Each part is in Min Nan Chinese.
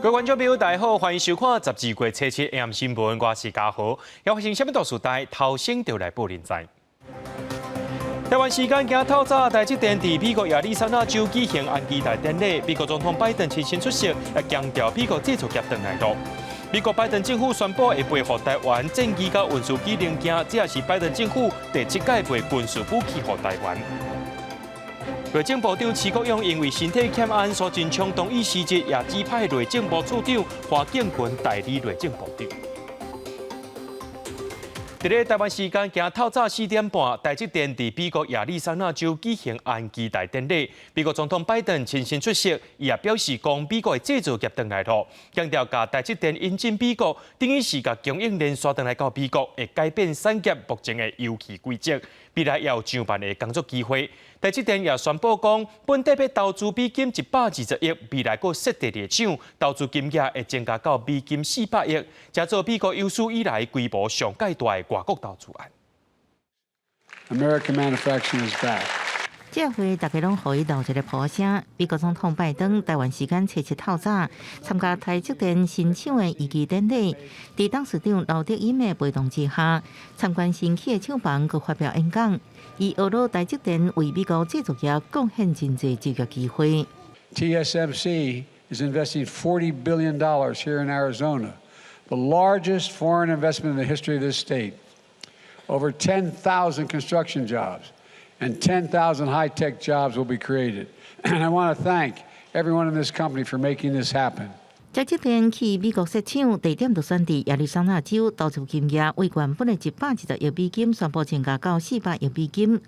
各位觀眾朋友，大家好，歡迎收看12月初七 AM 新聞，我是嘉豪。要發生啥物大事代，頭先就來報恁知。台灣時間今透早，台積電佇美國亞利桑那州舉行安基大典禮，美國總統拜登親身出席，也強調美國製造業轉來囉。美國拜登政府宣布會撥予台灣戰機佮運輸機零件，這也是拜登政府第七屆撥軍事武器予台灣。內政部長徐國勇因為身體欠安，蘇貞昌同意辭職，也指派內政部次長華敬群代理內政部長。佇咧台灣時間今透早4點半，台積電佇美國亞利桑那州舉行安基大典禮，美國總統拜登親身出席，伊也表示講美國的製造業轉來囉，強調共台積電引進美國，等於是共供應鏈徙轉來到美國，會改變產業目前的遊戲規則，未來也有上萬个工作機會。台積電也宣布講，本底欲投資美金120億，未來閣設第二個廠，投資金額會增加到美金400億，成做美國有史以來規模上蓋大的外國投資案。 American manufacturing is back. 這回大家攏予伊留一个破聲。美國總統拜登台灣時間初七透早參加台積電新廠的移機典禮，佇董事長劉德音的陪同之下，參觀新起的廠房，閣發表演講，伊呵咾台積電為美國製造業貢獻真濟就業機會。 TSMC is investing $40 billion here in Arizona, the largest foreign investment in the history of this state. Over 10,000 construction jobs and 10,000 high-tech jobs will be created. And I want to thank everyone in this company for making this happen. 台積電去美國設廠，地點就選佇亞利桑那州，投資金額為原本的120億美金，宣布增加到400億美金。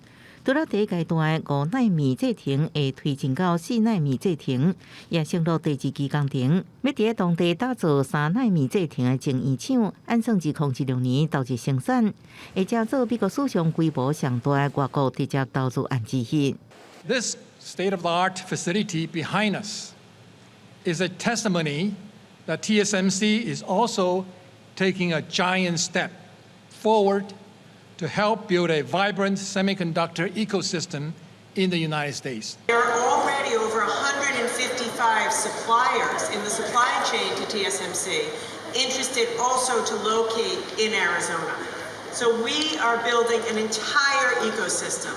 除了第一階段的5納米製程會推進到4納米製程，也承諾第二期工程欲佇當地打造3納米製程的晶圓廠，按算2026年投入生產，會成做美國史上規模上大的外國直接投資案之一。 This state-of-the-art facility behind us is a testimony that TSMC is also taking a giant step forward to help build a vibrant semiconductor ecosystem in the United States. There are already over 155 suppliers in the supply chain to TSMC interested also to locate in Arizona. So we are building an entire ecosystem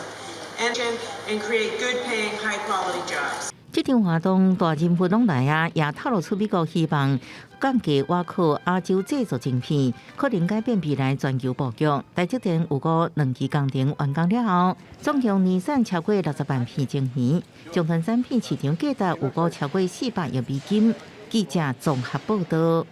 and create good paying, high quality jobs. 這場活動大人物攏來啊，也透露出美國希望降低倚靠亞洲製造晶片，可能改變未來全球布局。台積電預估兩期工程完工了後，總共年產超過60萬片晶片，終端產品市場價值預估超過400億美金。記者綜合報導。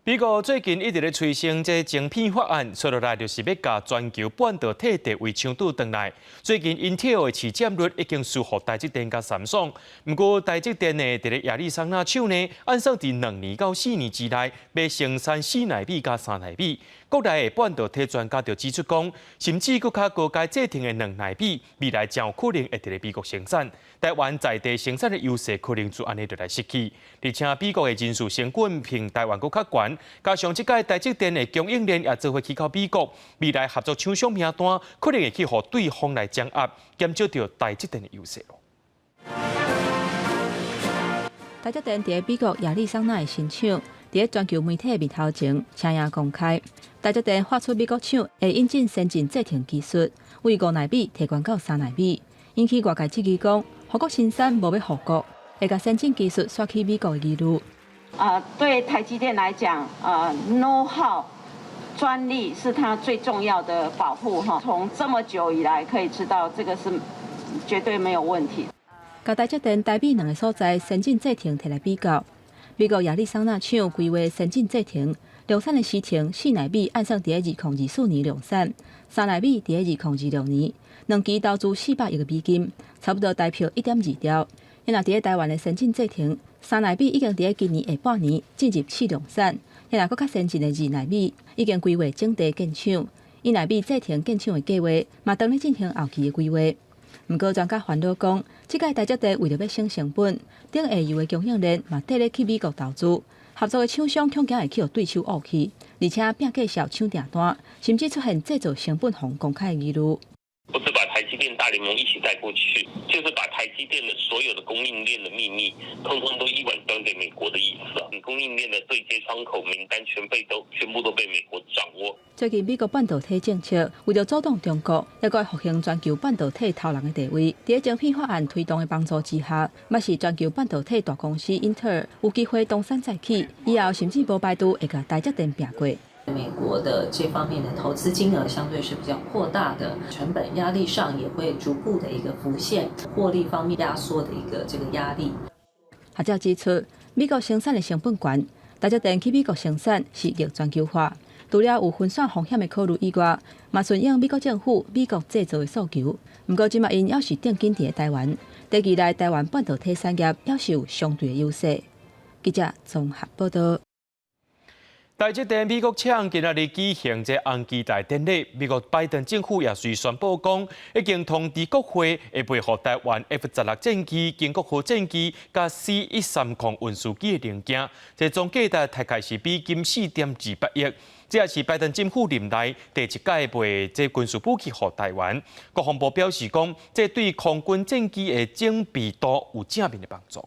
美國最近一直咧催生這晶片法案，說落來就是欲共全球半導體地位搶轉轉來。最近英特爾的市佔率已經輸予台積電佮三星，毋過台積電的佇咧亞利桑那廠呢，按算佇2年到4年之內，欲生產4納米佮3納米。國內的半導體專家就指出講，甚至閣較高階製程的2納米，未來誠有可能會佇咧美國生產。台灣在地生產的優勢可能就按呢就來失去。而且美國的人事成本比台灣閣較懸，加上這屆台積電的供應鏈也做伙去到美國，未來合作廠商名單可能會去予對方來掌握，減少著台積電的優勢。台積電佇美國亞利桑那的新廠，佇全球媒體的面頭前，聲音公開。台積電發出美國廠會引進先進製程技術，為5納米提懸到3納米，引起外界質疑講，護國神山無欲護國，會共先進技術徙去美國的疑慮。啊，對台積電來講，啊，know how 專利是它最重要的保護哈。從這麼久以來可以知道，這個是絕對沒有問題。共台積電台美兩个所在先進製程提來比較，美國亞利桑那廠規劃先進製程量產的時程4納米按算佇2024年量產，3納米佇2026年，兩期投資400億美金，差不多台票1.2兆。若佇台灣的先進製程，3納米已經佇今年下半年進入試量產，若閣較先進的2納米已經規劃整地建廠，1納米製程建廠的計劃嘛當咧進行後期的規劃。毋過專家煩惱講，這屆台積電為著欲省成本，頂下游的供應鏈嘛綴咧去美國投資，合作的廠商恐驚會去予對手挖去，而且拚計數搶訂單，甚至出現製造成本予人公開的疑慮。不只把台積電大聯盟一起帶過去，就是把台積電的所有的供應鏈的秘密，通通都一碗端給美國的意思啊！供應鏈的對接窗口名單全被都全部都被美國掌握。最近美國半導體政策為著阻擋中國，猶閣復興全球半導體頭人的地位。佇晶片法案推動的幫助之下，嘛是全球半導體大公司英特爾有機會東山再起，以後甚至無排除會共台積電拚過。美國的這方面的投資金額相對是比較擴大的，成本壓力上也會逐步的一個浮現，獲利方面壓縮的一個這個壓力。學者指出，美國生產的成本懸，台積電去美國生產是逆全球化，除了有分散風險的考慮以外，嘛順應美國政府美國製造的訴求。毋過這馬𪜶猶是定緊佇台灣，短期內台灣半導體產業猶是有相對的優勢。記者綜合報道。台積電美國廠今仔日舉行這紅旗台典禮，美國拜登政府也隨宣布講，已經通知國會會賣予台灣 F-16戰機、經國號戰機佮 C-130運輸機的零件，這總價值大概是美金4.28億。這也是拜登政府任內第一擺賣這軍事武器予台灣。國防部表示講，這對空軍戰機的整備度有正面的幫助。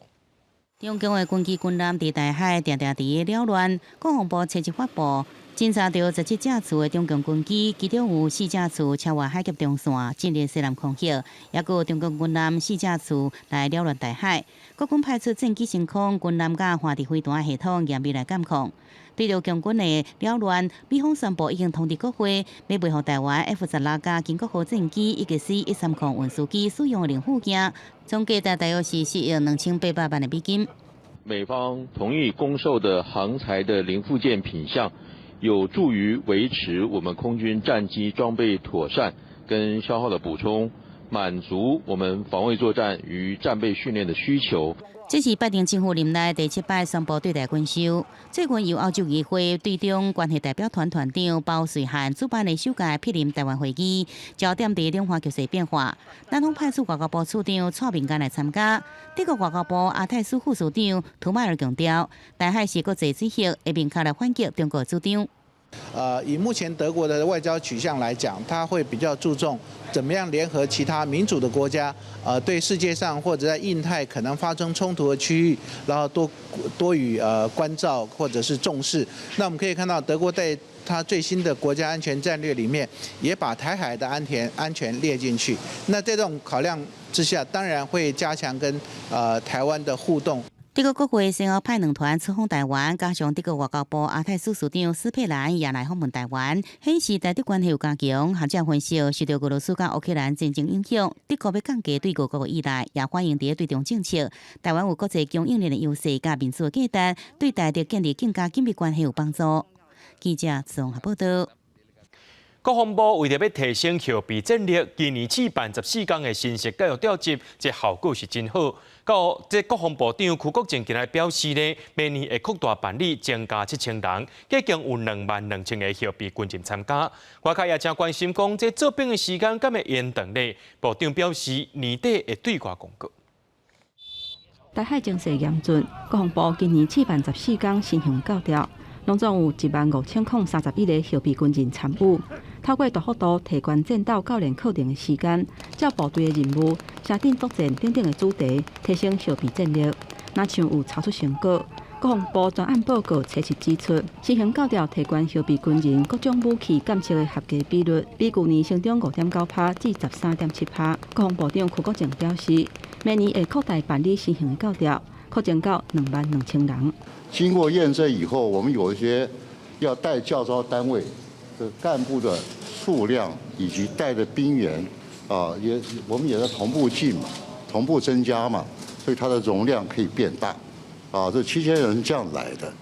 中共的軍機軍艦佇台海定定佇咧擾亂，國防部初一發布，偵查著17架次的中共軍機，其中有4架次超越海峽中線進入西南空域，抑閣有中共軍艦4架次來擾亂台海。國軍派出戰機升空、軍艦佮環地飛彈系統嚴密來監控。對著共軍的擾亂，美方宣布已經通知國會，欲賣予台灣 F-16佮經國號戰機以及 C-130運輸機使用的零附件，總價值大約是4億2800萬的美金。美方同意供售的航材的零附件品項，有助於維持我們空軍戰機裝備妥善跟消耗的補充，滿足我們防衛作戰與戰備訓練的需求。這是拜登政府任內第七擺宣布對台軍售。最近由歐洲議會對中關係代表團團長包瑞漢主辦的首屆毗鄰台灣會議，焦點佇兩岸局勢變化。南方派出外交部次長蔡明干來參加。德國外交部亞太司副司長圖邁爾強調，台海是國際水域，會明確來反擊中國主張。以目前德國的外交取向來講，他會比較注重怎麼樣聯合其他民主的國家，對世界上或者在印太可能發生衝突的區域，然後多多予關照或者是重視。那我們可以看到，德國在他最新的國家安全戰略裡面，也把台海的安全列進去。那這種考量之下，當然會加強跟台灣的互動。德國國會先後派兩團出訪台灣，加上德國外交部亞太司司長斯佩蘭也來訪問台灣，顯示台德關係有加強。學者分析，受著俄羅斯佮烏克蘭戰爭影響，德國欲降低對俄國的依賴，也反映佇對中政策。台灣有國際供應鏈的優勢，佮民主的價值，對台德建立更加緊密關係有幫助。記者綜合報道。國防部為著欲提升後備戰力，今年試辦14工的新式教育調集，這效果是真好。到這國防部長邱國正今日表示呢，明年會擴大辦理，增加7000人，已經有2萬2千個後備軍人參加。外界也誠關心講，這做兵的時間敢會延長呢？部長表示，年底會對外公告。台海情勢嚴峻，國防部今年試辦十四工新型教調，攏總有15,031個後備軍人參與。透過大幅度提懸戰鬥教練課程的時間，照部隊的任務、聲陣作戰等等的主題，提升後備戰力。若像有超出成果，國防部專案報告初一指出，新型教調提懸後備軍人各種武器鑑識的合格比率，比舊年成長5.9%至13.7%。國防部長邱國正表示，明年會擴大辦理新型的教調，擴增到2萬2千人。經過驗證以後，我們有一些要帶教召單位的幹部的數量以及帶的兵員啊，也我們也在同步進嘛，同步增加嘛，所以它的容量可以變大。啊，這7000人這樣來的。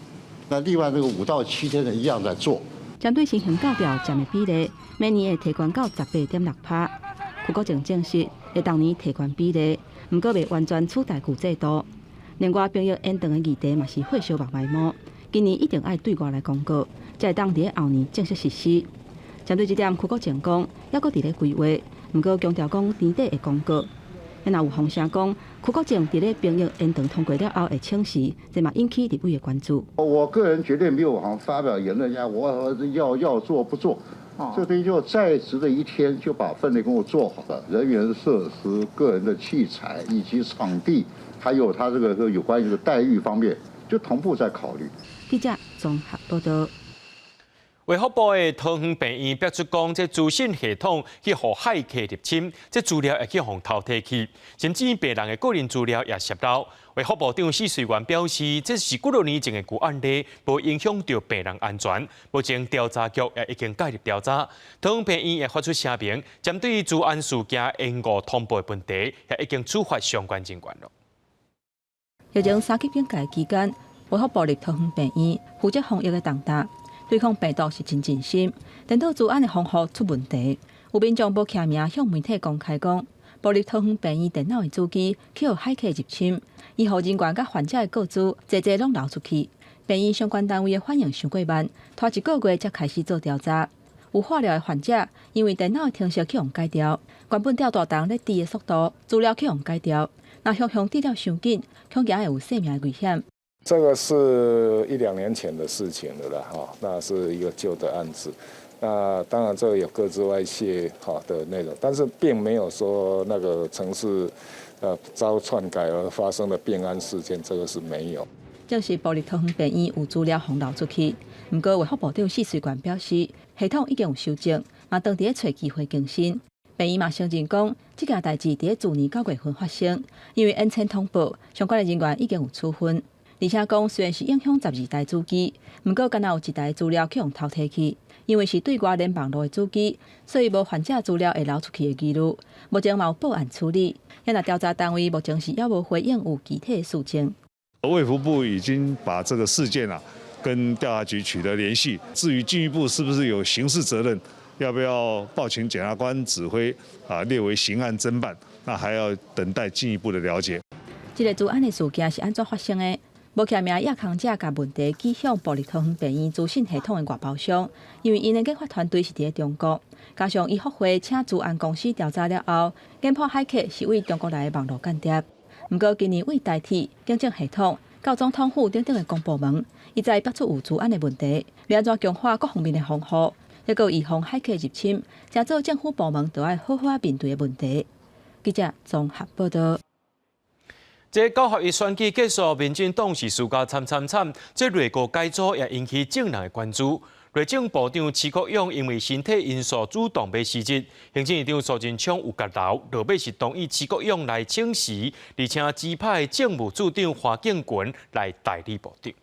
那另外這個5到7千人一樣在做。針對新型教調佔的比例，每年會提懸到18.6%。邱國正證實，會逐年提懸比例，毋過袂完全取代舊制度。另外，兵役延長的議題嘛是火燒目眉毛，今年一定愛對外來公告，才會當佇後年正式實施。針對這點，邱國正講，猶閣佇咧規劃，毋過強調講年底會公告。若有風聲講，邱國正佇咧兵役延長通過了後會請辭，這嘛引起立委的關注。我個人絕對沒有往發表言論，呀，我要做不做，這東西就在職的一天就把分內工作做好了，人員設施、個人的器材以及場地，還有他這個有關於這個待遇方面，就同步在考慮。記者綜合報道。衛福部的桃園病院爆出講，這資訊系統去予駭客入侵，這資料會去予偷提去，甚至病人的個人資料也洩露。衛福部長許瑞元表示，這是幾多年前的舊案例，無影響著病人安全。目前調查局也已經介入調查。桃園病院也發出聲明，針對資安事件延誤通報的問題，也已經處罰相關人員了。疫情三級警戒期間，衛福部佇桃園病院負責防疫的重擔。對抗病毒是真盡心，電腦資安的防護出問題，有民眾無記名向媒體公開講，部立桃園病院電腦的主機去予駭客入侵，醫護人員佮患者的個資濟濟攏流出去。病院相關單位的反應傷過慢，拖一個月才開始做調查。有化療的患者因為電腦的程式去予改掉，原本吊大腸咧滴的速度，資料去予改掉，若向向治療傷緊，恐驚會有生命的危險。這個是一兩年前的事情了啦，哈，那是一個舊的案子。那當然這個有個資外洩哈的內容，但是並沒有說那個程式遭篡改而發生的病安事件，這個是沒有。這是部立桃園病院有資料予流出去，毋過衛福部長許瑞元表示，系統已經有修正，嘛當佇咧揣機會更新。病院嘛承認講，這件代誌佇咧去年九月份發生，因為延遲通報，相關的人員已經有處分。而且講，雖然是影響12台主機，毋過敢若有一台資料去予偷提去，因為是對外連網路的主機，所以無患者資料會流出去的疑慮。目前嘛有報案處理，現在調查單位目前是猶無回應有具體的事情。衛福部已經把這個事件啊跟調查局取得聯繫，至於進一步是不是有刑事責任，要不要報請檢察官指揮啊列為刑案偵辦，那還要等待進一步的了解。這個資安的事件是按怎發生的？無記名亞康者共問題寄向部立桃園病院資訊系統的外包商，因為𪜶的研發團隊是佇咧中國，加上醫福會請資安公司調查了後，研判駭客是對中國來的網路間諜。毋過今年對台鐵警政系統到總統府等等的公部門，一再爆出有資安的問題，欲按怎強化各方面的防護，抑閣預防駭客入侵，成做政府部門著愛好好仔面對的問題。記者綜合報道。這九合一選舉結束，民進黨是輸甲慘慘慘。這內閣改組也引起眾人的關注。內政部長徐國勇因為身體因素主動欲辭職，行政院長蘇貞昌有共留，落尾是同意徐國勇來請辭，而且指派政務次長華敬群來代理部長。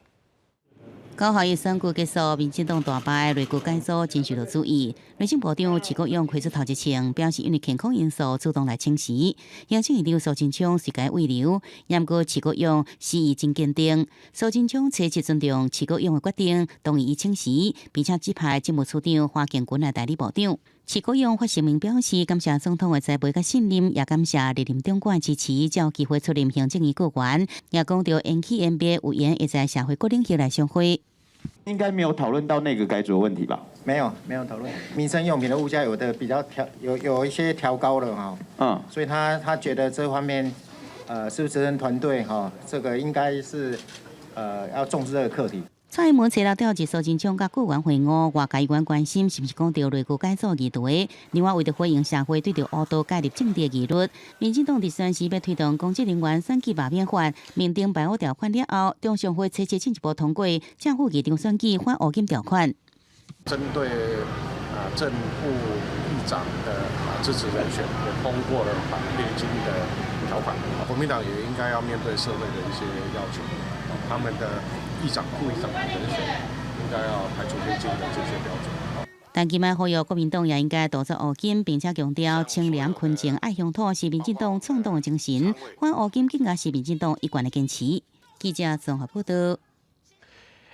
九合一選舉結束，民進黨大敗，內閣改組真受到注意。內政部長徐國勇開出頭一槍，表示因為健康因素主動來請辭。行政院長蘇貞昌是共慰留，毋過徐國勇死意真堅定。蘇貞昌初七尊重徐國勇的決定，同意伊請辭，並且指派政務次長華敬群來代理部長。徐國勇發聲明表示，感謝總統的栽培佮信任，也感謝歷任長官支持，才有機會出任行政院閣員。也講著延期延畢有緣會在社會各領域來相會。應該沒有討論到內閣改組的問題吧？沒有，沒有討論。民生用品的物價有的比較調，有一些調高了哈。所以他覺得這方面，是不是執政團隊哈，這個應該是，要重視這個課題。蔡英文初六調集蘇貞昌佮閣員會晤，外界有關心是毋是講著內閣改組議題。另外，為著回應社會對著烏道介入政治的疑慮，民進黨佇宣示欲推動公職人員選舉罷免法，明定排污條款了後，中常會初七進一步通過正副議長選舉反烏金條款。針對啊正副議長的啊支持人選，也通過了反黑金的條款。國民黨也應該要面對社會的一些要求，他們的議長、副議長的人選應該要排除黑金的這些標準。陳其邁呼籲國民黨也應該杜絕烏金，並且強調清廉勤政愛鄉土是民進黨創黨的精神，反烏金更加是民進黨一貫的堅持。記者綜合報道。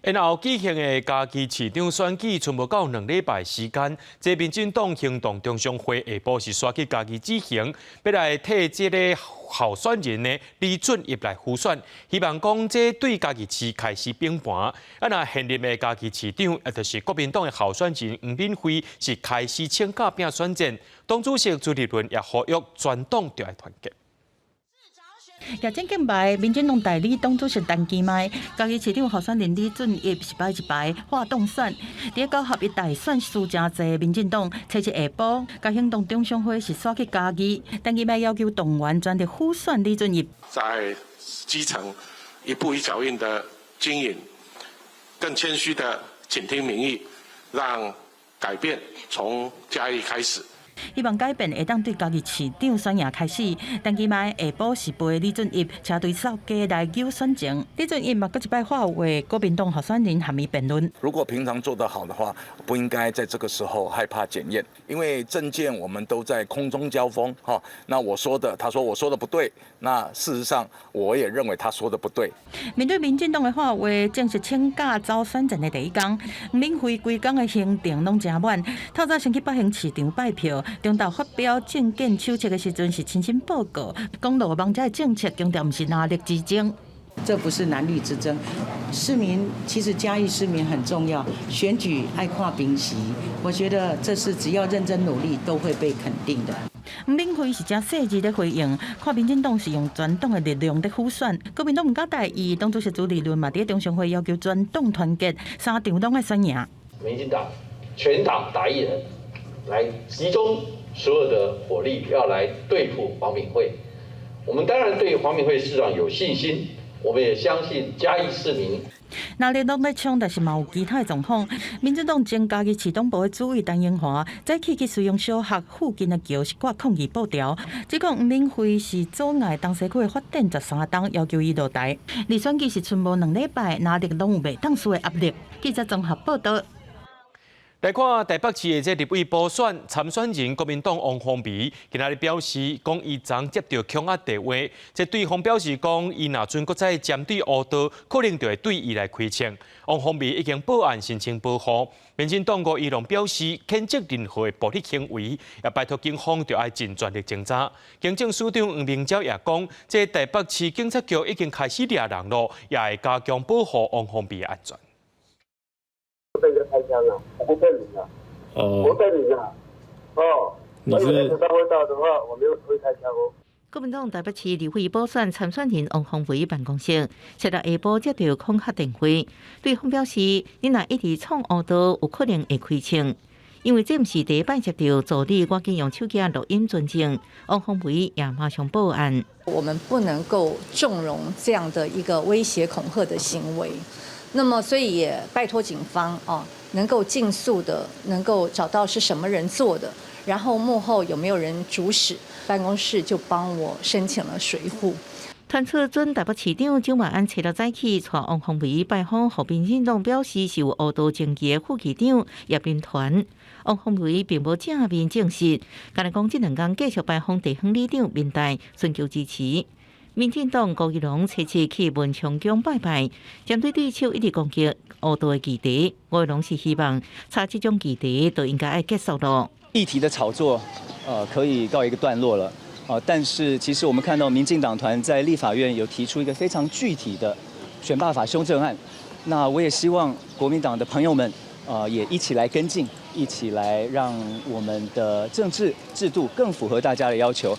延後舉行的嘉義市長選舉，賰無夠2禮拜時間，這民進黨行動中常會下晡是徙去嘉義舉行，欲來替這個候選人呢李俊逸來輔選，希望講這對嘉義市開始平盤。啊，若現任的嘉義市長，也就是國民黨的候選人黃敏惠，是開始請假拼選戰。黨主席朱立倫也呼籲全黨著愛團結。也正敬拜民進黨代理黨主席陳其邁，嘉義市長候選人李俊逸是擺一排發動選，佇九合一大選輸誠濟，民進黨初一下晡，共行動中常會是煞去嘉義，陳其邁要求動員全力輔選李俊逸，在基層一步一腳印的經營，更謙虛的傾聽民意，讓改變從嘉義開始。希望改變會當對嘉義市長選贏開始。陳其邁下晡是陪李俊逸車隊掃街來扭選情。李俊逸嘛，閣一擺發話，國民黨候選人含伊辯論。如果平常做得好的話，不應該在這個時候害怕檢驗，因為政見我們都在空中交鋒。哈，那我說的，他說我說的不對，那事實上我也認為他說的不對。面對民進黨的喊話，正式請假走選戰的第一工，免費規工的行程攏誠滿。透早先去北興市場拜票。中晝發表政見手冊的時陣是親身報告，講落網遮的政策強調毋是藍綠之爭，這不是藍綠之爭。市民其實嘉義市民很重要，選舉愛看平時，我覺得這是只要認真努力都會被肯定的。黃敏惠是誠細緻咧回應，看民進黨是用全黨的力量咧輔選，國民黨毋敢大意，黨主席朱立倫嘛佇中常會要求全黨團結，三場攏愛選贏。民進黨全黨打一人，來集中所有的火力，要來對付黃敏惠。我們當然對黃敏惠市長有信心，我們也相信嘉義市民。藍綠攏咧衝，但是嘛有其他的狀況。民進黨前嘉義市黨部的主委陳英華，早起去實用小學附近的橋是掛抗議布條，指控黃敏惠是阻礙東勢區的發展13冬，要求伊落台。離選舉是賰無2禮拜，藍綠攏有袂當輸的壓力。記者綜合報道。來看台北市的這立委補選參選人，國民黨王鴻薇今仔日表示，講伊昨接著恐嚇電話，這對方表示講，伊若準閣再針對烏道，可能就會對伊來開槍。王鴻薇已經報案申請保護。民進黨吳怡農表示，譴責任何的暴力行為，也拜託警方著愛盡全力偵查。警政署長黃明昭也講，這台北市警察局已經開始掠人囉，也會加強保護王鴻薇的安全。被人開槍了，我不騙你了。哦，我騙你了。哦，你是？他會到的話，我沒有會開槍哦。國民黨台北市立委補選參選人王鴻薇辦公室，七日下晡接著恐嚇電話，對方表示，你若一直創烏道，有可能會開槍。因為這毋是第一擺接著助理趕緊用手機錄音存證，王鴻薇也馬上報案。我們不能夠縱容這樣的一個威脅恐嚇的行為。那麼，所以也拜託警方啊，能夠盡速的能夠找到是什麼人做的，然後幕後有沒有人主使，辦公室就幫我申請了隨扈。傳出準台北市長蔣萬安初六早起帶王鴻薇拜訪，予民進黨表示是有烏道證據的副市長葉林團。王鴻薇並無正面證實，干焦講這兩工繼續拜訪地方里長民代，尋求支持。民進黨吳怡農初七去文昌宮拜拜，針對對手一直攻擊烏道的議題，吳怡農是希望查這種議題都應該愛結束囉。議題的炒作，可以告一個段落了。但是其實我們看到民進黨團在立法院有提出一個非常具體的選罷法修正案，那我也希望國民黨的朋友們，也一起來跟進，一起來讓我們的政治制度更符合大家的要求。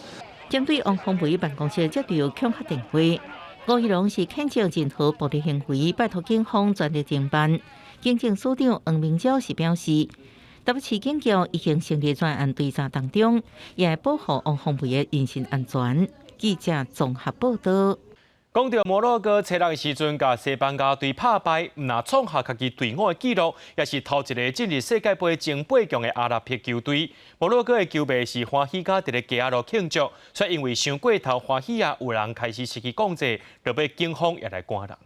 針對王鴻薇辦公室接著恐嚇電話，吳怡農是譴責任何暴力行為，拜託警方全力偵辦。警政署長黃明昭是表示，台北市警局已經成立專案追查當中，也會保護王鴻薇的人身安全。記者綜合報道。講著摩洛哥初六的時陣，共西班牙隊拍敗，毋但創下家己隊伍的紀錄，也是頭一个進入世界盃前八強的阿拉伯球隊。摩洛哥的球迷是歡喜甲佇咧街仔路慶祝，卻因為傷過頭歡喜啊，有人開始失去控制，就欲警方也來趕人。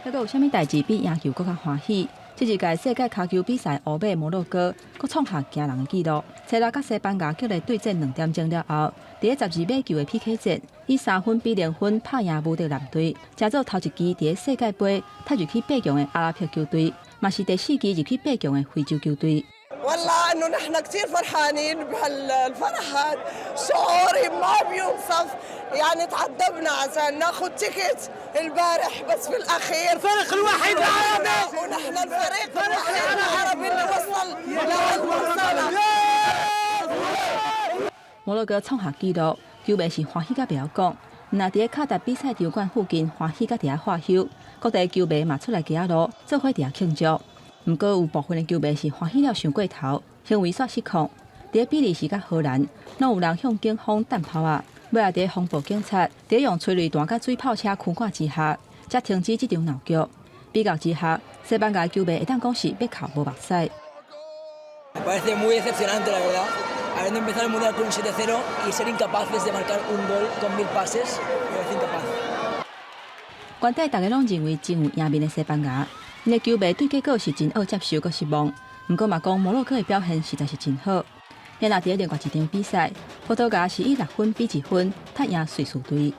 還閣有啥物代誌比贏球閣較歡喜？這一屆世界跤球比賽，烏馬摩洛哥閣創下驚人的紀錄。初六佮西班牙激烈對戰2點鐘了後，佇咧12碼球的 PK 戰，以3分比0分拍贏無敵藍隊，成做頭一支佇咧世界盃踢入去八強的阿拉伯球隊，嘛是第四支入去八強的非洲球隊。 والله انه نحن كثير فرحانين بهالفرح هذا، شعوري ما بيوصف، يعني تعذبنا عشان ناخذ ticket البارح، بس في الاخير الفريق الوحيد العربي ونحن الفريق الوحيد العربي اللي وصل لهالمرحله. 摩洛哥創下紀錄，球迷是歡喜甲袂曉講，毋但佇咧卡達比賽場館附近歡喜甲佇遐喝溼，各地球迷嘛出來街仔路做伙佇遐慶祝。毋過有部分的球迷是歡喜了傷過頭，行為煞失控。佇咧比利時佮荷蘭，攏有人向警方擲炮仔，尾仔佇咧風暴警察佇咧用催淚彈佮水炮車驅趕之下，才停止這場鬧劇。比較之下，西班牙球迷會當講是欲哭無目屎。 Me parece muy decepcionante, la verdad. Habiendo empezado el Mundial con un 7-0 y ser incapaces de marcar un gol con 1000 pases, me parece incapaz. 原底大家攏認為真有贏面的西班牙，𪜶的球迷對結果是真惡接受閣失望。毋過嘛講摩洛哥的表現實在是真好。若佇咧另外一場比賽，葡萄牙是以6分比1分，踢贏瑞士隊。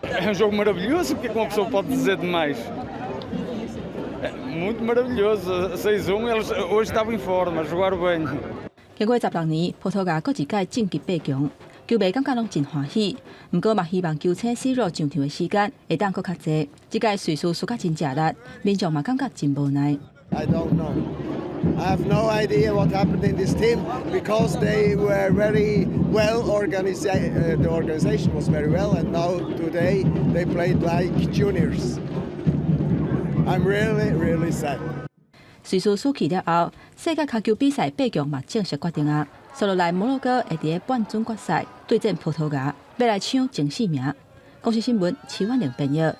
É um jogo maravilhoso, o que é que uma pessoa pode dizer de mais? Muito maravilhoso, 6-1, eles hoje estavam em forma, jogaram bem. 經過16年，葡萄牙閣一屆晉級八強，球迷感覺攏真歡喜。毋過嘛，希望球星 C 羅上場的時間會當閣較濟。這屆瑞士輸甲真食力，民眾嘛感覺真無奈。 I don't know. I have no idea what happened in this team because they were very well organized. The organization was very well, and now today they played like juniors. I'm really, really sad. 瑞士輸去了後，世界跤球比賽八強嘛正式決定啊。紲落來摩洛哥會佇咧半準決賽對戰葡萄牙，欲來搶前四名。公視新聞，徐婉玲編譯。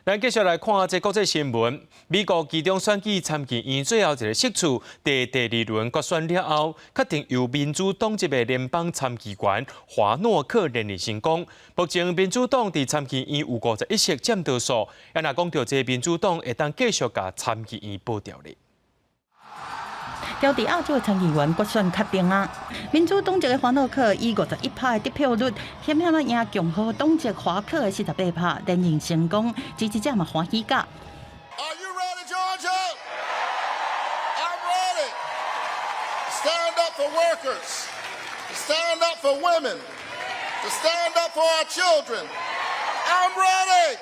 咱繼續來看這國際新聞。美國期中選舉參議院最後一個席次，佇第二輪決選了後，確定由民主黨籍的聯邦參議員華諾克連任成功。目前民主黨佇參議院有51席佔多數，啊若講著這民主黨會當繼續共參議院保牢咧。喬治亞州的參議員決選確定啊！民主黨籍的華諾克以51趴的得票率，險險仔贏共和黨籍華克的48趴，連任成功，支持者嘛歡喜甲。 Are you ready, Georgia? I'm ready. Stand up for workers. Stand up for women. To stand up for our children. I'm ready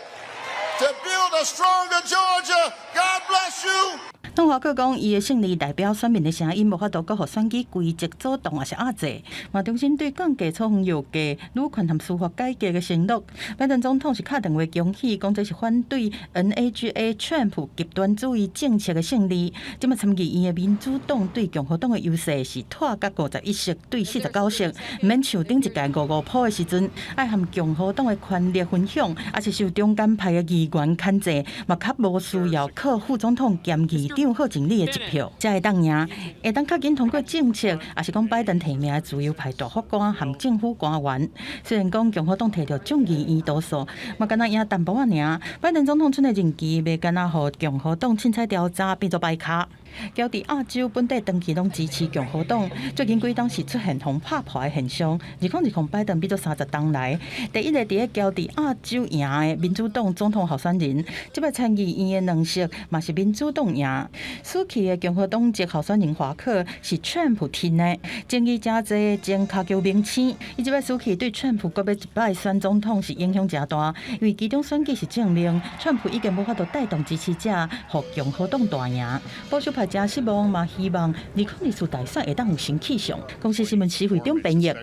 to build a stronger Georgia. God bless you. 當華克講，伊的勝利代表選民的聲音無法度閣予選舉規則阻擋抑是壓制，嘛重新對降低處方藥價、女權和司法改革的承諾。拜登總統是敲電話恭喜，講這是反對 MAGA 川普極端主義政策的勝利。這擺參議院的民主黨對共和黨的優勢是拖甲51席對49席，毋免像頂一屆五五波的時陣，愛和共和黨的權力分享，抑是受中間派的議員牽制，嘛較無需要靠副總統兼議長賀錦麗的一票，才會當贏，會當較緊通過政策，抑是講拜登提名的自由派大法官和政府官員。雖然講共和黨提著眾議院多數，嘛敢若贏淡薄仔爾。拜登總統賰的任期袂干焦予共和黨凊彩調查變做擺跤。喬治亞州本地長期攏支持共和黨，最近幾冬是出現予拍破的現象。2020拜登比做30冬來，第一個佇咧喬治亞州贏的民主黨總統候選人，這擺參議院的兩席嘛是民主黨贏。輸去的共和黨籍候選人華克是川普挺的，爭議誠濟前跤球明星，伊這擺輸去對川普閣欲一擺選總統是影響誠大，因為期中選舉是證明川普已經無法度帶動支持者，予共和黨大贏。保守派誠失望，嘛希望2024大選會當有新氣象。公視新聞徐會長編譯。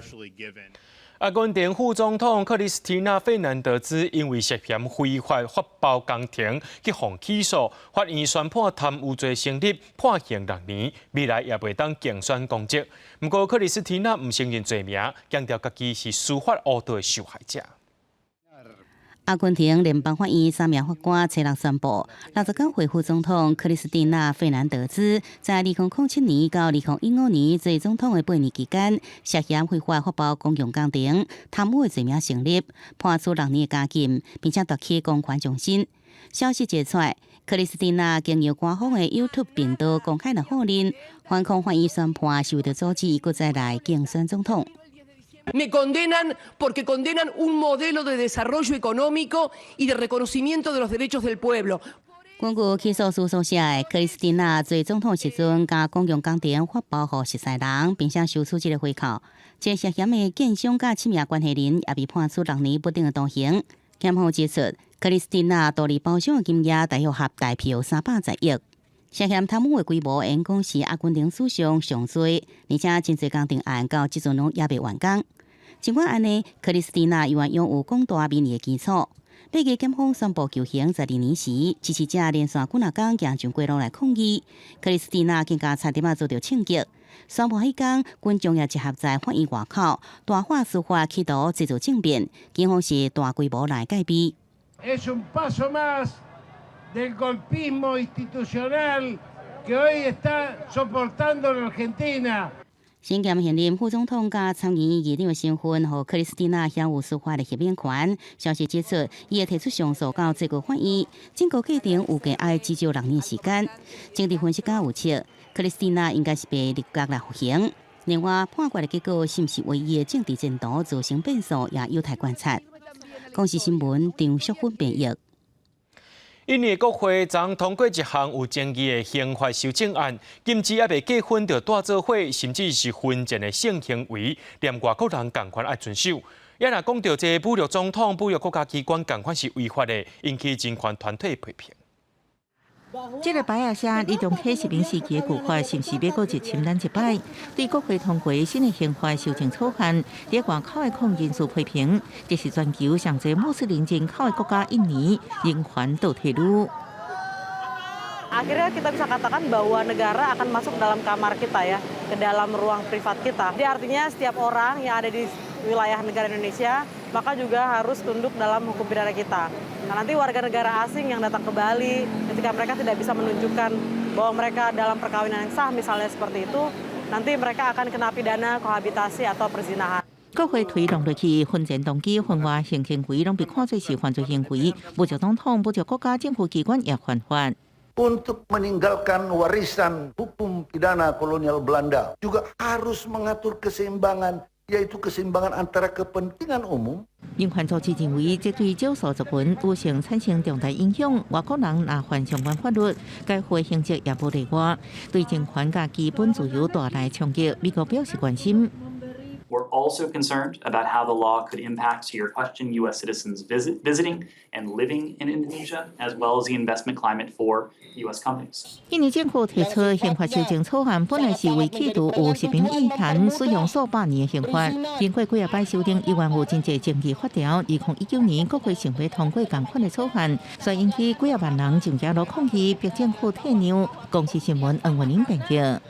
阿根廷副總統克里斯蒂娜·費南德茲因為涉嫌非法發包工程去予起訴，法院宣判貪污罪成立，判刑6年，未來也袂當競選公職。毋過克里斯蒂娜毋承認罪名，強調家己是司法誤導的受害者。阿根廷聯邦法院三名法官初六宣布，69歲副總統克里斯蒂娜·費南德茲在2007年到2015年做總統的8年期間，涉嫌非法發包公用工程、貪污的罪名成立，判處六年的監禁，並且奪去公權終身。消息一出來，克里斯蒂娜經由官方的 YouTube 頻道公開來否認，反控法院宣判是為著阻止伊閣再來競選總統。 Me condenan porque condenan un modelo de desarrollo económico y de reconocimiento de los derechos del pueblo. 根據起訴書所寫，克里斯蒂娜做總統時陣，將公用工程發包予熟似人，並且收取這个回扣。這涉嫌的建商佮七名關係人也被判處六年不等的徒刑。檢方指出，克里斯蒂娜獨立包商的金額大約合台票310億。涉嫌貪污的規模，應講是阿根廷史上上濟，而且真濟工程案到這陣攏猶未完工。儘管按呢，克里斯蒂娜猶原擁有廣大民意的基礎。八月檢方宣布求刑12年時，支持者連續幾若工行上街路來抗議。克里斯蒂娜更加差點仔遭著槍擊。宣布彼工，群眾也集合在法院外口，大喊司法企圖製造政變，警方是大規模來戒備。 Es un paso más del golpismo institucional que hoy está soportando la Argentina。身兼現任副總統佮參議院議長的身份，予克里斯蒂娜享有司法的豁免權。消息指出，伊會提出上訴到最高法院，整個過程預計愛至少6年時間。政治分析家預測，克里斯蒂娜應該是袂入閣來服刑。另外，判決的結果是毋是為伊的政治前途造成變數，也有待觀察。公視新聞張淑芬編譯。印尼國會昨通過一項有爭議的刑法修正案，禁止猶未結婚就蹛做伙，甚至是婚前的性行為，連外國人仝款愛遵守。也若講著這侮辱總統、侮辱國家機關，仝款是違法的，引起人權團體批評。這个牌仔寫李中啟殖民時期的舊法，是毋是欲閣入侵咱一擺？對國會通過新的刑法修正草案，佇外口的抗議人士批評，這是全球上濟穆斯林人口的國家印尼人權倒退嚕。 Akhirnya kita bisa katakan bahwa negara akan masuk dalam kamar kita ya, ke dalam ruang privat kita. Jadi artinya setiap orang yang ada di wilayah negara Indonesia, maka juga harus tunduk dalam hukum pidana kita. Nah, nanti warga negara asing yang datang ke Bali, ketika mereka tidak bisa menunjukkan bahwa mereka dalam perkawinan yang sah, misalnya seperti itu, nanti mereka akan kena pidana kohabitasi atau perzinahan. 國會推動落去，婚前同居、婚外性行為攏被看做是犯罪行為，侮辱總統、侮辱國家政府機關也犯法。 Untuk meninggalkan warisan hukum pidana kolonial Belanda juga harus mengatur keseimbangan, yaitu keseimbangan antara kepentingan umum. 人權組織認為，這對少數族群女性產生重大影響。外國人若犯相關法律，該負刑責也無例外，對人權佮基本自由帶來衝擊。美國表示關心。 We're also concerned about how the law could impact, to your question, U.S. citizens visiting and living in Indonesia, as well as the investment climate for U.S. companies. 印尼政府提出刑法修正草案，本來是為去除有殖民意涵、使用數百年的刑法。經過幾仔擺修訂，依然有真濟爭議法條。2019年國會想欲通過仝款的草案，所以引起幾仔萬人上街路抗議，逼政府退讓。公視新聞黃文玲編譯。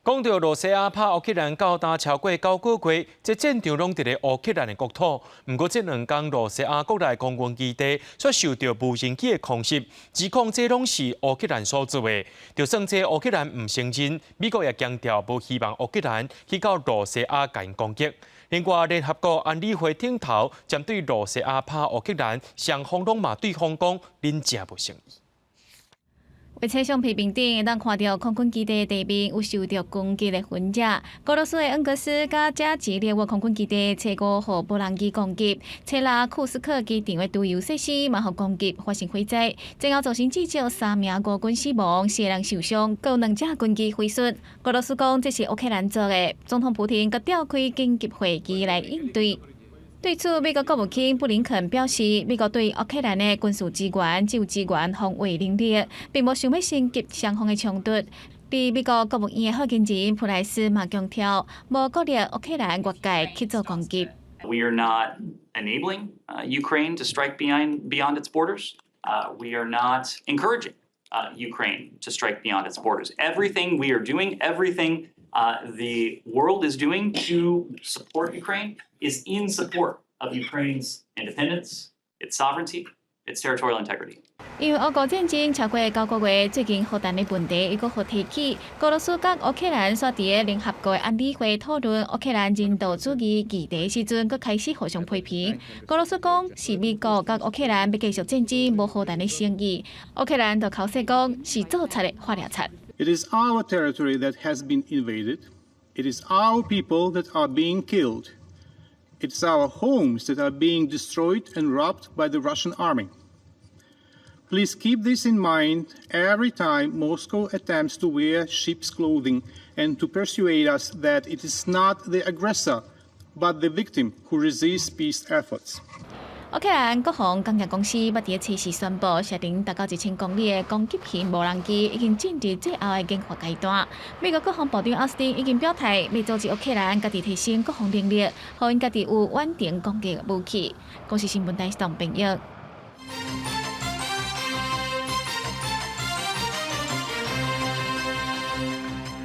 講著羅西亞拍烏克蘭到今超過9個月，這戰場攏佇咧烏克蘭的國土。毋過這兩工羅西亞國內空軍基地卻受著無人機的空襲，指控這攏是烏克蘭所做的。就算這烏克蘭毋承認，美國也強調無希望烏克蘭去到羅西亞共𪜶攻擊。另外，聯合國安理會頂頭針對羅西亞拍烏克蘭，雙方攏嘛對方講恁誠無誠意。畫冊相片頂會當看著空軍基地地面有受著攻擊的痕跡。俄羅斯的恩格斯佮加吉列沃空軍基地初五予無人機攻擊，切拉庫斯克機場的堆油設施嘛予攻擊，發生火災，最後造成至少三名烏軍死亡，四个人受傷，閣有兩架軍機毀損。俄羅斯講這是烏克蘭做的，總統普廷閣召開緊急會議來應對。對此，美國國務卿布林肯表示，美國對烏克蘭的軍事支援只有支援防衛能力，並無想欲升級雙方的衝突。佇美國國務院的發言人普萊斯嘛強調，無鼓勵烏克蘭越界去做攻擊。 We are not enabling Ukraine to strike beyond its borders. We are not encouraging Ukraine to strike beyond its borders. Everything we are doing, everything the world is doing to support Ukraine is in support of Ukraine's independence, its sovereignty, its territorial integrity. 因為烏俄戰爭超過九個月，最近核彈的問題又閣予提起。俄羅斯佮烏克蘭煞佇咧聯合國安理會討論烏克蘭人道主義議題時陣，閣開始互相批評。俄羅斯講是美國佮烏克蘭欲繼續戰爭，無和談的誠意。烏克蘭就剾洗講是做賊的發掠賊。 It is our territory that has been invaded. It is our people that are being killed. It's our homes that are being destroyed and robbed by the Russian army. Please keep this in mind every time Moscow attempts to wear sheep's clothing and to persuade us that it is not the aggressor, but the victim who resists peace efforts. 烏克蘭國防工業公司捌佇初四宣布，射程達到1000公里的攻擊型無人機已經進入最後的研發階段。美國國防部長奧斯汀已經表態，欲組織烏克蘭家己提升國防能力，予𪜶家己有遠程攻擊武器。公視新聞台董編譯。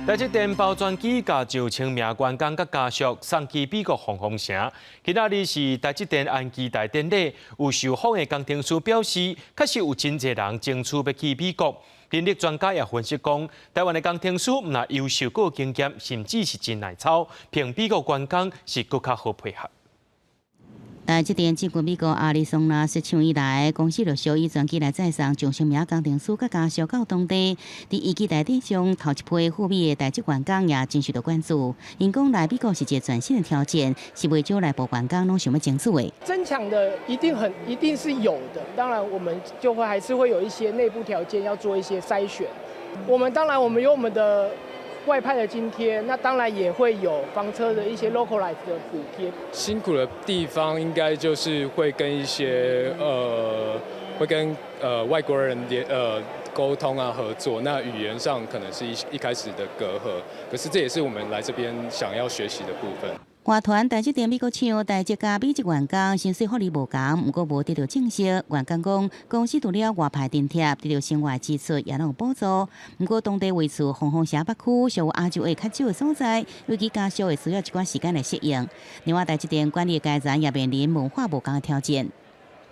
台積電包專機共上千名員工佮家屬送去美國鳳凰城。今仔日是台積電安基大典禮，有受訪的工程師表示，確實有真濟人爭取欲去美國。人力專家也分析講，台灣的工程師毋但優秀閣有經驗，甚至是真耐操，憑美國員工是閣較好配合。台積電進軍美國亞利桑那設廠以來，公司陸續以專機來載送上千名工程師佮家屬到當地。佇伊基大典上，頭一批赴美的台積員工也真受到關注。𪜶講來美國是一個全新的挑戰，是袂少內部員工攏想欲爭取的。爭搶的一定很，一定是有的。當然，我們就會還是會有一些內部條件要做一些篩選。我們當然，我們有我們的外派的津貼，那當然也會有房車的一些 localize 的補貼。辛苦的地方應該就是會跟一些會跟外國人聯溝通啊合作，那語言上可能是一開始的隔閡，可是這也是我們來這邊想要學習的部分。外傳台積電美國廠台籍佮美籍員工薪水福利無仝，毋過無得到證實。員工講，公司除了外派津貼，得到生活支出也攏有補助。毋過當地位處鳳凰城北區，屬於亞洲裔較少的所在，尤其家屬會需要一寡時間來適應。另外，台積電管理階層也面臨文化無仝的挑戰。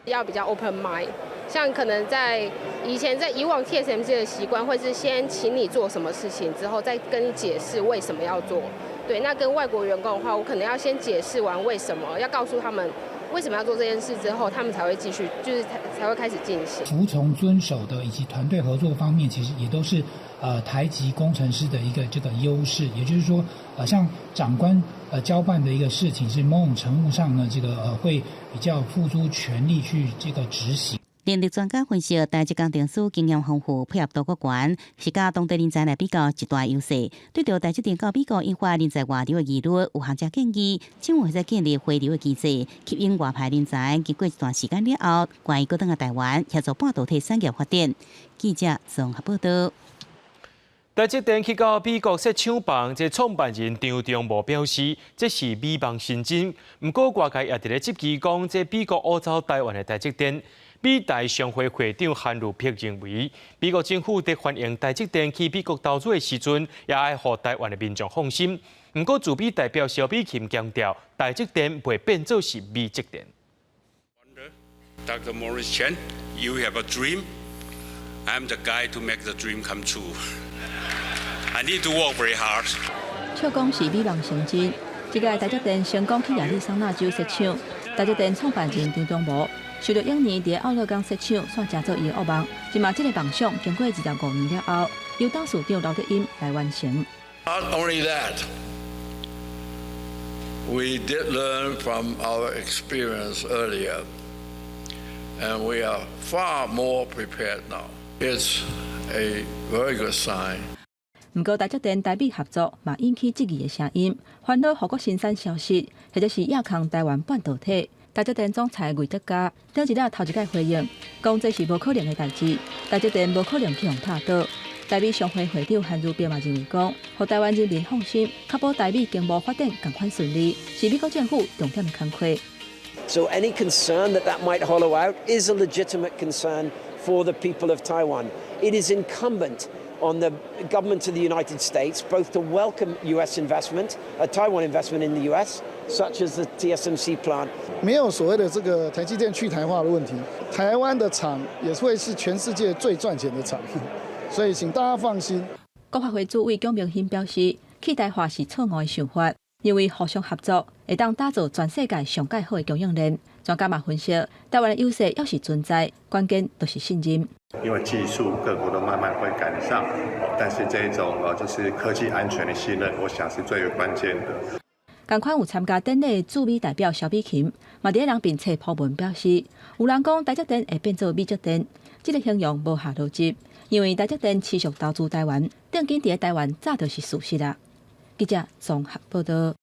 要比較 open mind，像可能在以前在以往 TSMC 的習慣，會是先請你做什麼事情，之後再跟你解釋為什麼要做。對，那跟外國員工的話，我可能要先解釋完為什麼，要告訴他們為什麼要做這件事之後，他們才會繼續，就是才會開始進行。服從遵守的以及團隊合作方面，其實也都是台籍工程師的一個這個優勢。也就是說，像長官交辦的一個事情，是某種程度上呢，這個會比較付諸全力去這個執行。人力專家分析，台籍工程師經驗豐富，配合度閣懸，是佮當地人才來比較一大優勢。對著台積電到美國引發人才外流的疑慮，有學者建議，政府會使建立回流的機制，吸引外派人才，經過一段時間了後，願意閣轉來台灣協助半導體產業發展。記者綜合報導。台積電去到美國設廠房，這創辦人張忠謀表示，這是美夢成真。毋過外界也佇咧質疑講，這美國挖走台灣的台積電。美台商會會長韓如碧認為，美國政府佇歡迎台積電去美國投資的時陣，也愛予台灣的民眾放心。毋過，駐美代表蕭美琴強調，台積電袂變做是美積電。 Dr. Morris Chen, you have a dream. I'm the guy to make the dream come true. I need to work very hard. 笑講是美夢成真。這屆台積電成功去亞利桑那州設廠，台積電創辦人張忠謀受著永年佇奧勒岡設廠，煞成做伊的惡夢。這馬這个夢想經過25年了後，由董事長劉德音來完成。 Not only that, we did learn from our experience earlier, and we are far more prepared now. It's a very good sign. 毋過台積電台美合作嘛引起質疑的聲音，煩惱護國神山消失，或者是倚空台灣半導體。台積電總裁魏哲家頂一日頭一擺回應，講這是無可能的代誌，台積電無可能去予拍倒。台美商會會長韓如碧嘛認為講，予台灣人民放心，確保台美經貿發展仝款順利，是美國政府重點的工課。 So any concern that that might hollow out is a legitimate concern for the people of Taiwan. It is incumbent on the government of the United States both to welcome U.S. investment, a Taiwan investment in the U.S., such as the TSMC plant. 沒有所謂的這個台積電去台化的問題，台灣的廠也會是全世界最賺錢的廠，所以請大家放心。國發會主委蔣明興表示，去台化是錯誤的想法，認為互相合作會當打造全世界上蓋好的供應鏈。專家嘛分析，台灣的優勢猶是存在，關鍵就是信任。因為技術各國都慢慢會趕上，但是這種就是科技安全的信任，我想是最為關鍵的。仝款有參加典禮的駐美代表蕭美琴，嘛佇咧人面冊 po 文表示，有人講台積電會變做美積電，這个形容無合邏輯，因為台積電持續投資台灣，定金佇咧台灣早就是事實啦。記者綜合報導。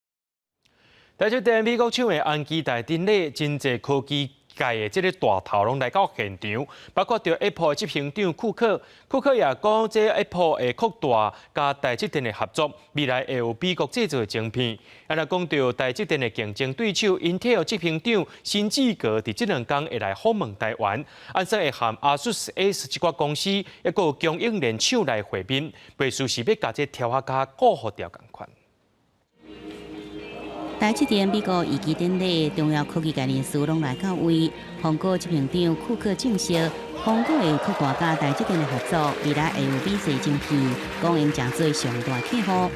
台積電美國廠的安基大典禮，真濟科技界的這个大頭攏來到現場，包括著 Apple 的執行長庫克，庫克也講，這 Apple 會擴大佮台積電的合作，未來會有美國製造的晶片。啊，若講著台積電的競爭對手英特爾執行長辛志國，佇這兩工會來訪問台灣，按算會和 ASUS 這寡公司，抑閣有供應鏈廠來會面，袂輸是欲共這柱仔跤顧予著仝款。台積電美國移機典禮，重要科技界人士攏來到位。蘋果執行長庫克證實，蘋果會擴大佮台積電的合作，未來會有美製晶片，供應誠做上大客戶。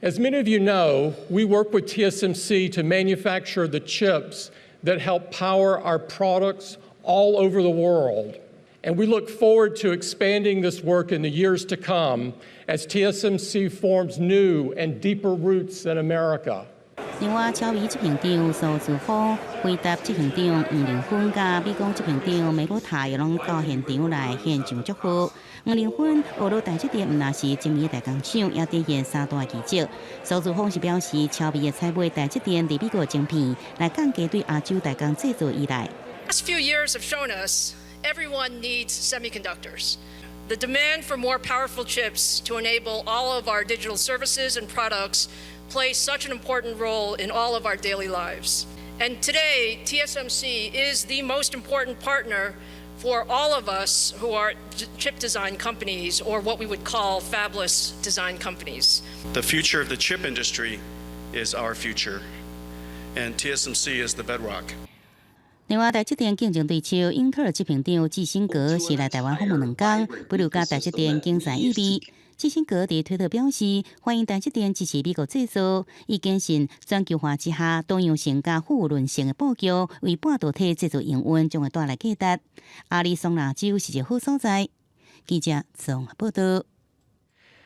As many of you know, we work with TSMC to manufacture the chips that help power our products all over the world. And we look forward to expanding this work in the years to come as TSMC forms new and deeper roots in America. 另外，超微執行長蘇姿豐、輝達執行長黃仁勳佮美光執行長梅魯塔也攏到現場來獻上祝賀。黃仁勳學了台積電，毋但是精密代工廠，也展現三大奇蹟。蘇姿豐是表示，超微會採買台積電佇美國晶片，來降低對亞洲代工製造依賴。 Last few years have shown us everyone needs semiconductors. The demand for more powerful chips to enable all of our digital services and products play such an important role in all of our daily lives. And today, TSMC is the most important partner for all of us who are chip design companies or what we would call fabless design companies. The future of the chip industry is our future, and TSMC is the bedrock. 另外，台積電競爭對手英特爾執行長基辛格是來台灣訪問兩工，保留佮台積電競賽意味。基辛格佇推特表示，歡迎台積電支持美國製造，伊堅信全球化之下多樣性佮富潤性的布局，為半導體製造營運將會帶來價值。亞利桑那州是一個好所在。記者綜合報道。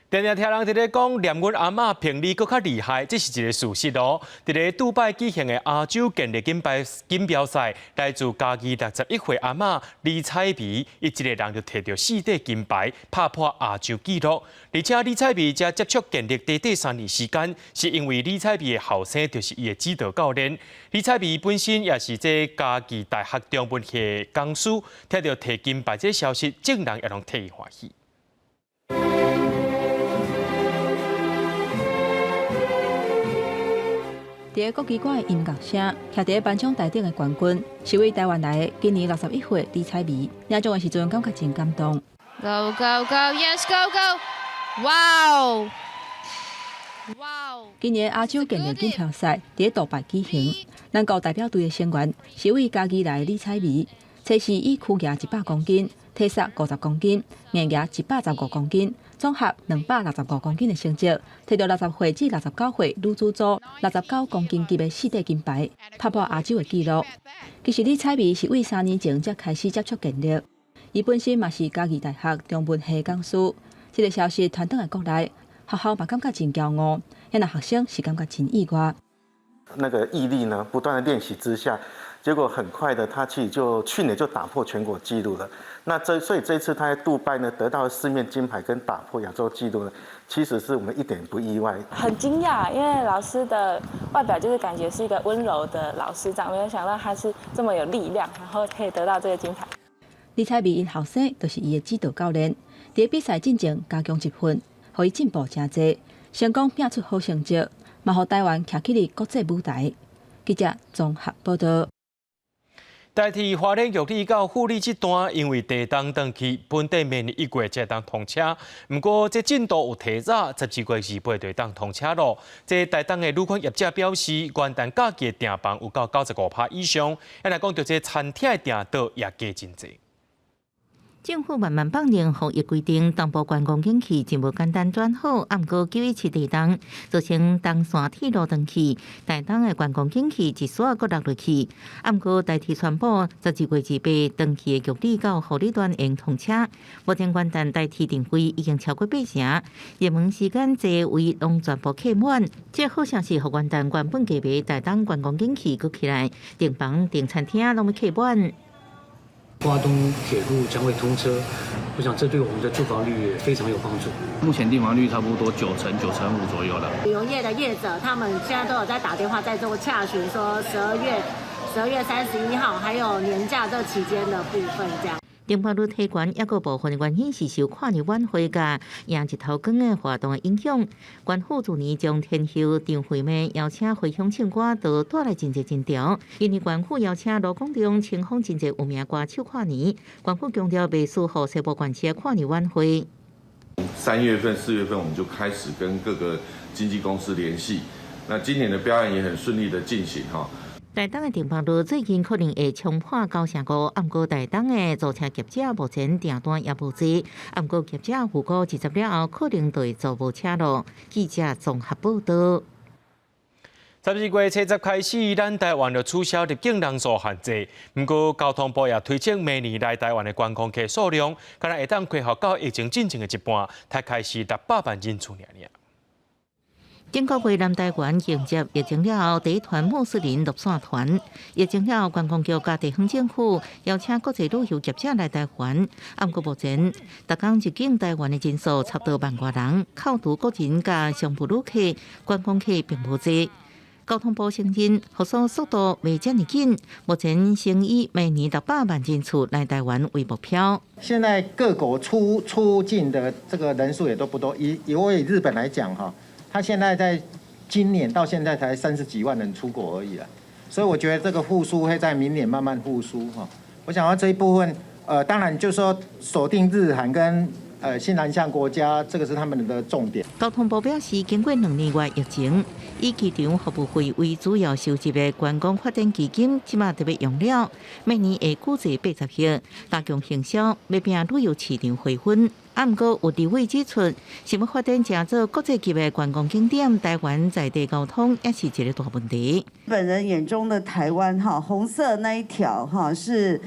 定定聽人佇咧講，連阮阿嬤評你閣較厲害，這是一個事實哦。佇咧杜拜舉行的亞洲健力錦牌錦標賽，來自嘉義61歲阿嬤李彩美，伊一個人就提著四塊金牌，拍破亞洲紀錄。而且李彩美才接觸健力短短3年時間，是因為李彩美的後生就是伊的指導教練。李彩美本身也是這嘉義大學中文系講師，聽著提金牌這個消息，眾人也攏替伊歡喜。佇個國際歌的音樂聲，徛佇個頒獎台頂的冠軍，是位台灣來的，今年61歲李彩美。領獎的時陣，感覺真感動。 Go go go yes go go！哇哦！哇哦！今年亞洲健力錦標賽佇個杜拜舉行，咱國代表隊的成員是位嘉義來的李彩美，測試以屈舉100公斤、體捒50公斤、硬舉115公斤。總合265公斤的成績，提著60歲至69歲女子組69公斤級的四塊金牌，拍破亞洲的紀錄。其實李彩美是為3年前才開始接觸健力，伊本身嘛是嘉義大學中文系講師。這個消息傳轉來國內，學校嘛感覺真驕傲，遐若學生是感覺真意外。那個毅力呢，不斷的練習之下，結果很快的，他其實就去年就打破全國紀錄了。那這所以這次他在杜拜呢得到四面金牌跟打破亞洲紀錄呢，其實是我們一點不意外。很驚訝，因為老師的外表就是感覺是一個溫柔的老師長，沒有想到他是這麼有力量，然後可以得到這個金牌。李彩美𪜶後生就是伊的指導教練，佇比賽進前加強集訓，予伊進步誠濟，成功拼出好成績，嘛予台灣徛起佇國際舞台。記者綜合報道。台鐵花蓮玉里到富里這段，因為地動斷去，本底明年1月才會當通車。毋過這進度有提早，12月28就會當通車囉。這台東的旅館業者表示，元旦假期的訂房有到95%以上。啊，若講著這餐廳的訂桌也加真濟。政府慢慢放寬防疫規定，東部觀光景氣真無簡單轉好。啊，毋過917地動造成東線鐵路斷去，台東的觀光景氣一煞閣落落去。啊，毋過台鐵宣布12月28斷去的玉里到富里段會通車。目前元旦台鐵訂位已經超過八成，熱門時間座位攏全部客滿。這好消息，予元旦原本計劃台東觀光景氣閣起來，訂房訂餐廳攏欲客滿。花東鐵路將會通車，我想這對我們的住房率也非常有幫助。目前訂房率差不多9成、9.5成左右了。旅遊業的業者，他們現在都有在打電話在做洽詢，說12月12月31號，還有年假這期間的部分，這樣。訂房率提懸，抑閣部分原因是受跨年晚會佮迎日頭光的活動的影響。縣府去年將天后張惠妹邀請回鄉唱歌，都帶來真濟人潮。今年縣府邀請盧廣仲、青峰真濟有名歌手跨年，縣府強調袂輸予西部縣市的跨年晚會。 3月份、4月份我們就開始跟各個經紀公司聯繫，那今年的標案也很順利的進行哈。台東的訂房率最近可能會衝破9成5，毋過台東的租車業者目前訂單也無濟，毋過業者預估二十了後可能就會租無車囉。記者綜合報道。 12月70開始，咱台灣就取消入境人數限制。毋過交通部也推測，明年來台灣的觀光客數量，敢若會當恢復到疫情進前的一半，大概是600萬人次爾爾。頂個月南台灣迎接疫情了後第一團穆斯林落山團，疫情了後觀光局佮地方政府邀請國際旅遊業者來台灣。毋過目前，逐工入境台灣的人數差不多萬外人，扣除個人佮商務旅客、觀光客並無濟。交通部承認復甦速度袂遮爾緊，目前先以每年600萬人次來台灣為目標。現在各國出境的這個人數也都不多，以日本來講哈。他現在在今年到現在才30幾萬人出國而已啦，所以我覺得這個復甦會在明年慢慢復甦哈。我想要這一部分，當然就是說鎖定日韓跟新南向國家，這個是他們的重點。交通部表示，經過2年外疫情，以機場服務費為主要收入的觀光發展基金，這馬特別用了，每年會估計80億，加強行銷，欲拼旅遊市場回溫。啊，毋過有立委指出，想欲發展成做國際級的觀光景點，台灣在地交通也是一個大問題。本人眼中的台灣，哈，紅色那一條，哈，是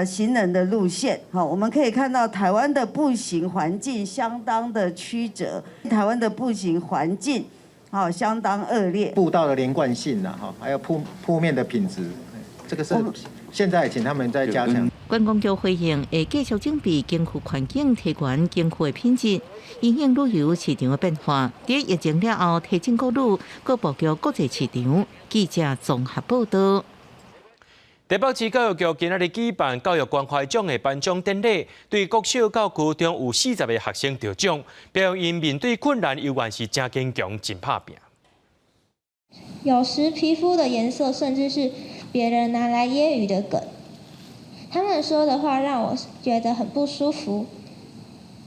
行人的路線，哈，我們可以看到台灣的步行環境相當的曲折，台灣的步行環境，好相當惡劣。步道的連貫性啦，哈，還有鋪面的品質，這個是現在請他們再加強。觀光局回應會繼續準備景區環境提懸景區的品質，因應旅遊市場的變化。佇疫情了後，提振國旅，閣布局國際市場。記者綜合報道。台北市教育局今仔日舉辦教育關懷獎的頒獎典禮，對國小到高中有40個學生得獎，表揚𪜶面對困難猶原是誠堅強、真拍拚。有時皮膚的顏色甚至是別人拿來揶揄的梗。他們說的話讓我覺得很不舒服，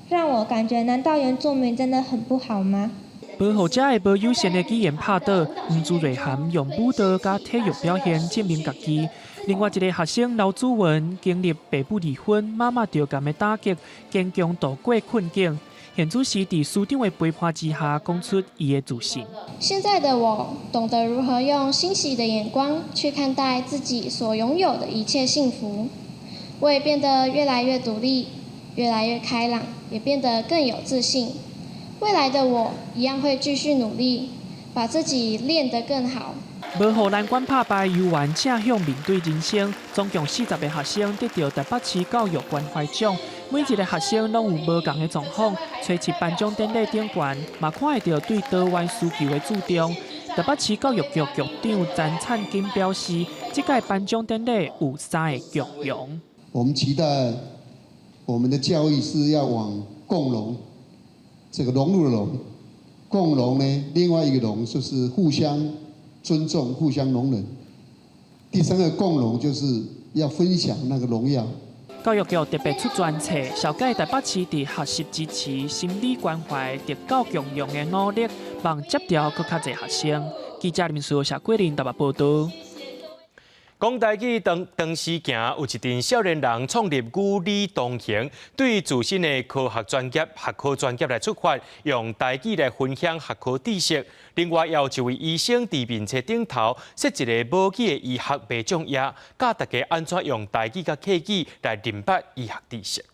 讓我感覺難道原住民真的很不好嗎？保護者的無友善的語言拍倒，黃朱瑞涵用舞蹈佮體育表現證明家己。另外一個學生劉祖文經歷爸母離婚、媽媽著癌的打擊，堅強度過困境。現主時佇師長的陪伴之下，講出伊的自信。現在的我懂得如何用欣喜的眼光去看待自己所擁有的一切幸福。我也變得越來越獨立，越來越開朗，也變得更有自信。未來的我一樣會繼續努力，把自己練得更好。無予難關拍敗，猶原正向面對人生。總共40個學生得著台北市教育關懷獎，每一個學生攏有無仝的狀況。初七頒獎典禮頂懸，嘛看會著對多元需求的注重。台北市教育局局長詹燦金表示，這屆頒獎典禮有三个共融。我們期待我們的教育是要往共融，這個融入的融，共融呢，另外一個融就是互相尊重、互相容忍。第三個共榮就是要分享那個榮耀。教育局特別出專冊，紹介台北市佇學習支持、心理關懷、特教共融的努力，望接著閣較濟學生。記者林書謝桂林台北報道。講台語當當時行，有一陣少年人創立語理同行，對自身的科學專業、學科專業來出發，用台語來分享學科知識。另外，也有一位醫生佇面冊頂頭設一個母語的醫學袂獎頁，教大家按怎用台語佮客語來認捌醫學知識。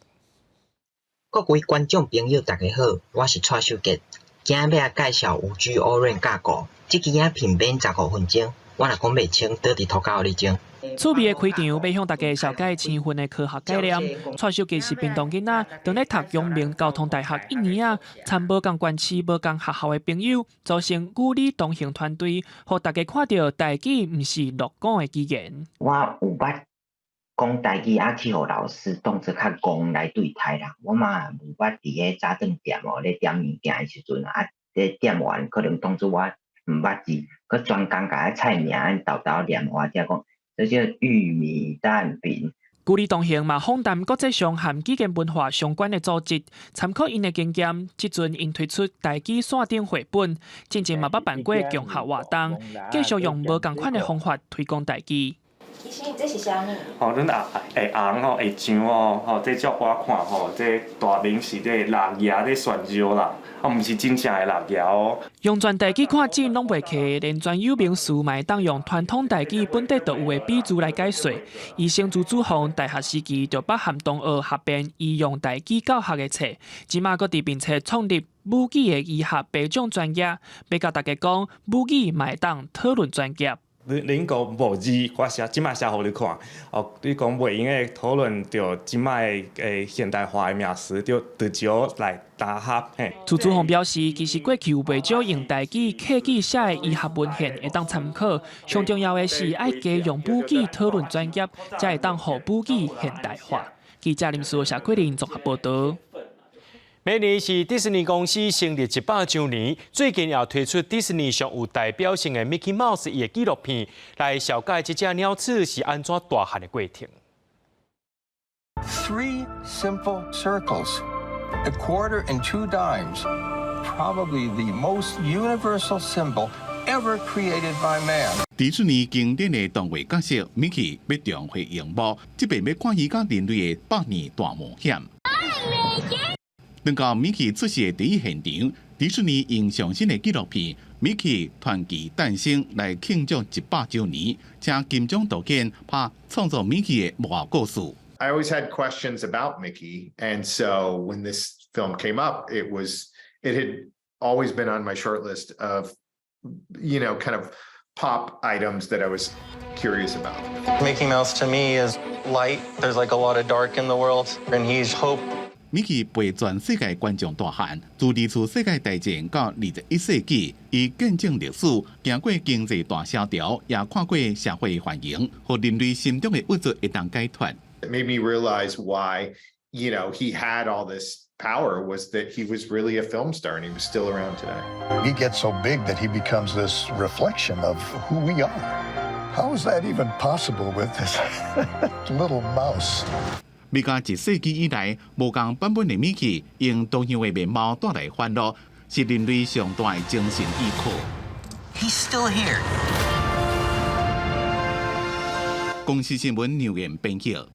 各位觀眾朋友，大家好，我是蔡秀傑，今仔欲來介紹5G O-RAN 架構。這支影片免15分鐘，我若講袂清，倒佇塗跤予你整。趣味的開場欲向大家紹介星雲的科學概念。蔡秀傑是屏東囡仔，當咧讀陽明交通大學一年仔，參無仝縣市、無仝學校的朋友，組成與你同行團隊，予大家看著台語毋是落伍的語言。我有捌講台語啊，去予老師當做較戇來對待啦。我嘛有捌佇咧早頓店哦，咧點物件的時陣啊，咧店員可能當做我毋捌字，閣專工共菜名沓沓念我聽講，這叫玉米蛋餅。與你同行嘛，訪談國際上和語言文化相關的組織，參考𪜶的經驗，這陣𪜶推出台語線頂繪本，進前嘛捌辦過共學活動，繼續用無仝款的方法推廣台語。醫生，這是啥物？吼，阮阿會紅吼，會上哦，吼，這照我看吼，這大明是這六牙咧炫耀啦，啊，毋是真正的六牙哦。用全台語看展攏袂客，連專有名詞嘛會當用傳統台語本底就有的比喻來解說。醫生朱祖宏大學時期就捌和同學合編醫用台語教學的冊，這馬閣佇面冊創立母語的醫學頒獎專頁，欲共大家講母語嘛會當討論專業。恁恁講無字，我寫這馬寫予你看。哦，你講袂用得討論著這馬的現代化的名詞，就直接來答合嘿。朱祖宏表示，其實過去有袂少用台語、客語寫的醫學文獻會當參考，上重要的是愛加用母語討論專業，才會當予母語現代化。記者林書謝桂林綜合報導。明年是迪士尼公司成立100週年，最近也推出迪士尼上有代表性的 Mickey Mouse 伊的紀錄片，來紹介這隻鳥鼠是按怎大漢的過程。 Three simple circles, a quarter and two dimes, probably the most universal symbol ever created by man. 迪士尼經典的動畫角色 Mickey 欲重回螢幕，這擺欲看伊佮人類的百年大冒險。轉到 Mickey 出世的第一現場，迪士尼用上新的紀錄片《Mickey 傳奇誕生》來慶祝100週年，請金鐘導演拍創作 Mickey 的幕後故事。 I always had questions about Mickey, and so when this film came up, it had always been on my short list of kind of pop items that I was curious about. Mickey Mouse to me is light. There's like a lot of dark in the world, and he's hope. 米奇陪全世界觀眾大漢，自二次世界大戰到21世紀，伊見證歷史，行過經濟大蕭條，也看過社會繁榮，予人類心中的鬱卒會當解脫。 It made me realize why he had all this power, was that he was really a film star and he was still around today. He gets so big that he becomes this reflection of who we are. How is that even possible with this little mouse? 每隔一世紀以來，無仝版本的米奇用多樣的面貌帶來歡樂，是人類上大的精神依靠。 He's still here. 公視新聞劉言編輯。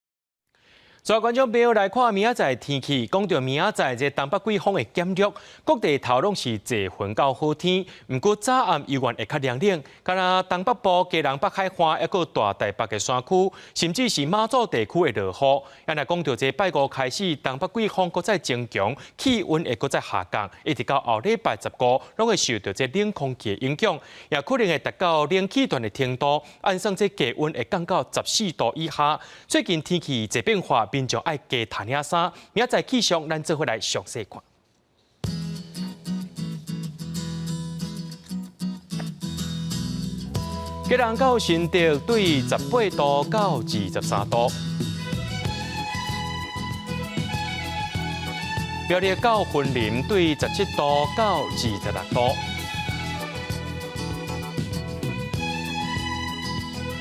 所有觀眾朋友來看明仔載天氣，講著明仔載這東北季風會減弱，各地頭攏是濟雲到好天。毋過早暗猶原會較涼冷，敢若東北部、基隆北海岸，抑閣大台北的山區，甚至是馬祖地區會落雨。啊若講著這拜五開始，東北季風閣再增強，氣溫會閣再下降，一直到後禮拜15，攏會受著這冷空氣的影響，也可能會達到冷氣團的程度，按算這低溫會降到14度以下。最近天氣濟變化。民眾愛加褪領衫，明仔載氣象，咱做伙來詳細看。基隆到新竹對18度到23度，苗栗到雲林對17度到26度，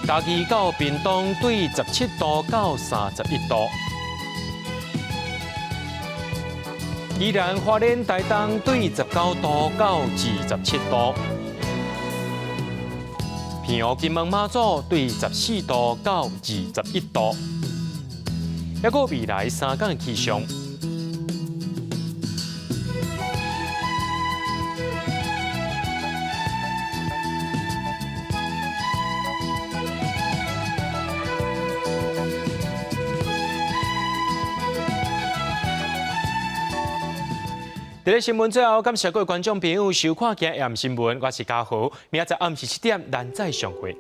嘉義到屏東對17度到31度，宜蘭花蓮台東對19度到27度，澎湖金門馬祖對14度到21度，抑閣未來3工的氣象。佇咧新聞最後，感謝各位觀眾朋友收看今暗新聞，我是嘉豪，明仔載暗時7點，咱再相會。